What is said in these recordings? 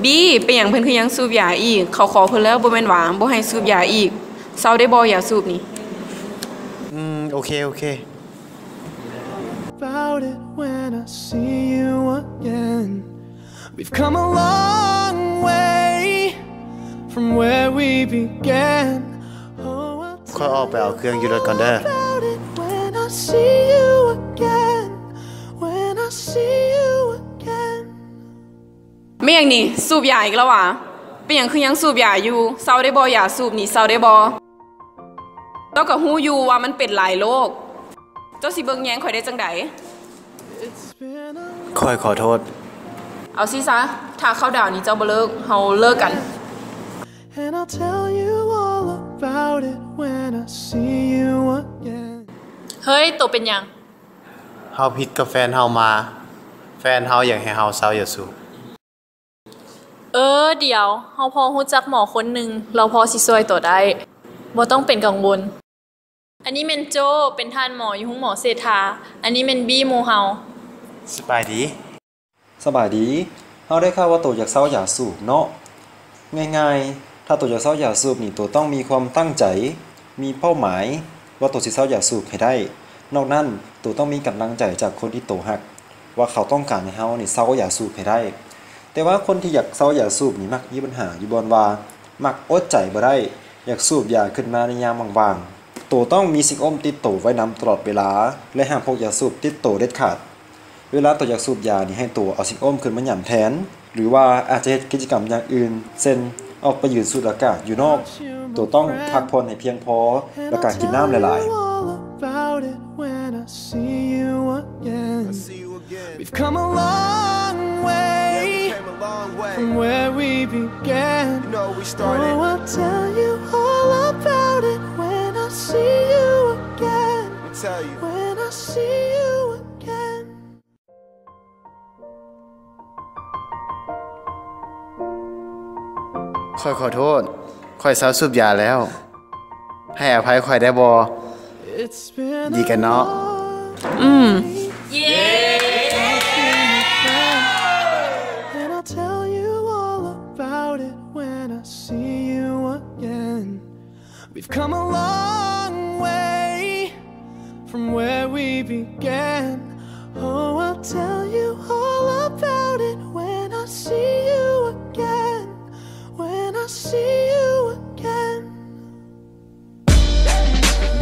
ບີ ເປັນຫຍັງເພິ່ນຄືຍັງສູບຢາອີກ? ເຂົາຂໍເພິ່ນແລ້ວ ບໍ່ແມ່ນຫວາ ບໍ່ໃຫ້ສູບຢາອີກ. ເຊົາໄດ້ບໍ່ ຢາສູບນີ້? ອືມ ໂອເຄ ໂອເຄ. About it when I see you again. We've come a long way from where we began. Oh, I'll ຂ້ອຍອອກໄປເອົາເຄື່ອງຢູ່ລົດກ່ອນເດີ. About it when I see you again. When I see you again. ແມ່ນຫຍັງນີ້? ສູບຢາອີກແລ້ວຫວາ? ເປັນຫຍັງຄືຍັງສູບຢາຢູ່? ເຊົາໄດ້ບໍ່? ຢາສູບນີ້ເຊົາໄດ້ບໍ່? ເຈົ້າກໍຮູ້ຢູ່ວ່າມັນເປັນຫຼາຍໂລກ. ເຈົ້າຊິເບິ່ງແຍງຂ້ອຍໄດ້ຈັ່ງໃດ? ຂ້ອຍຂໍໂທດ. ເອົາຊີ້ຊະ, ຖ້າເຂົ້າດາວນີ້ເຈົ້າບໍ່ເລີກ, ເຮົາເລີກກັນ. And I'll tell you all about it when I see you again. ເຮີ້ຍ, ໂຕເປັນຫຍັງ? ເຮົາຜິດກັບແຟນເຮົາມາ. ແຟນເຮົາຢາກໃຫ້ເຮົາເຊົາຢາສູບ. ເອີ, ດຽວ, ເຮົາພໍຮູ້ຈັກໝໍຄົນໜຶ່ງ, ລາວພໍຊິຊ່ວຍໂຕໄດ້. ບໍ່ຕ້ອງເປັນກັງວົນ. ອັນນີ້ແມ່ນໂຈ້, ເປັນທ່ານໝໍຢູ່ໂຮງໝໍເສດຖາ. ອັນນີ້ແມ່ນບີ່ ໝູ່ເຮົາ. ສະບາຍດີ. ສະບາຍດີ. ເຮົາໄດ້ຂ່າວວ່າໂຕຢາກເຊົາຢາສູບເນາະ. ງ່າຍໆ, ຖ້າໂຕຢາກເຊົາຢາສູບນີ້, ໂຕຕ້ອງມີຄວາມຕັ້ງໃຈ, ມີເປົ້າໝາຍວ່າໂຕຊິເຊົາຢາສູບໃຫ້ໄດ້. ນອກນັ້ນ, ໂຕຕ້ອງມີກຳລັງໃຈຈາກຄົນທີ່ໂຕຮັກ, ວ່າເຂົາຕ້ອງການໃຫ້ເຮົານີ້ເຊົາຢາສູບໃຫ້ໄດ້. ແຕ່ວ່າຄົນທີ່ຢາກເຊົາຢາສູບນີ້ມັກມີບັນຫາຢູ່ບ່ອນວ່າ ມັກອົດໃຈບໍ່ໄດ້, ຢາກສູບຢາຂຶ້ນມາໃນຍາມວ່າງໆ. ໂຕຕ້ອງມີສິ່ງອົມຕິດໂຕໄວ້ນຳຕະຫຼອດເວລາ ແລະ ຫ້າມພົກຢາສູບຕິດໂຕເດັດຂາດ. ເວລາໂຕຢາກສູບຢານີ້ ໃຫ້ໂຕເອົາສິ່ງອົມຂຶ້ນມາຫຍ້ຳແທນ ຫຼືວ່າອາດຈະເຮັດກິດຈະກຳຢ່າງອື່ນ ເຊັ່ນ ອອກໄປຢືນສູດອາກາດຢູ່ນອກ. ໂຕຕ້ອງພັກຜ່ອນໃຫ້ພຽງພໍ ແລະ ກະກິນນ້ຳຫຼາຍໆ. About it when I see you again. We've come a long way from where we began. Oh, I'll tell you all about it when I see you again. When I see you again. ຂ້ອຍຂໍໂທດ. ຂ້ອຍເຊົາສູບຢາແລ້ວ. ໃຫ້ອະໄພຂ້ອຍໄດ້ບໍ່? ດີກັນເນາະ. ອືມ. And I'll tell you all about it when I see you again. We've come a long way from where we began. Oh, I'll tell you all about it when I see you again. When I see you again.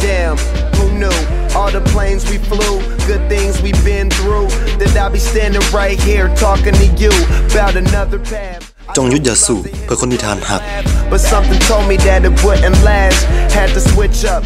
Damn, who knew? All the planes we flew, good things we've been through, that I'll be standing right here talking to you about another path. ຈົ່ງຢຸດຢາສູບເພື່ອຄົນທີ່ທ່ານຮັກ. But something told me that it wouldn't last. Had to switch up.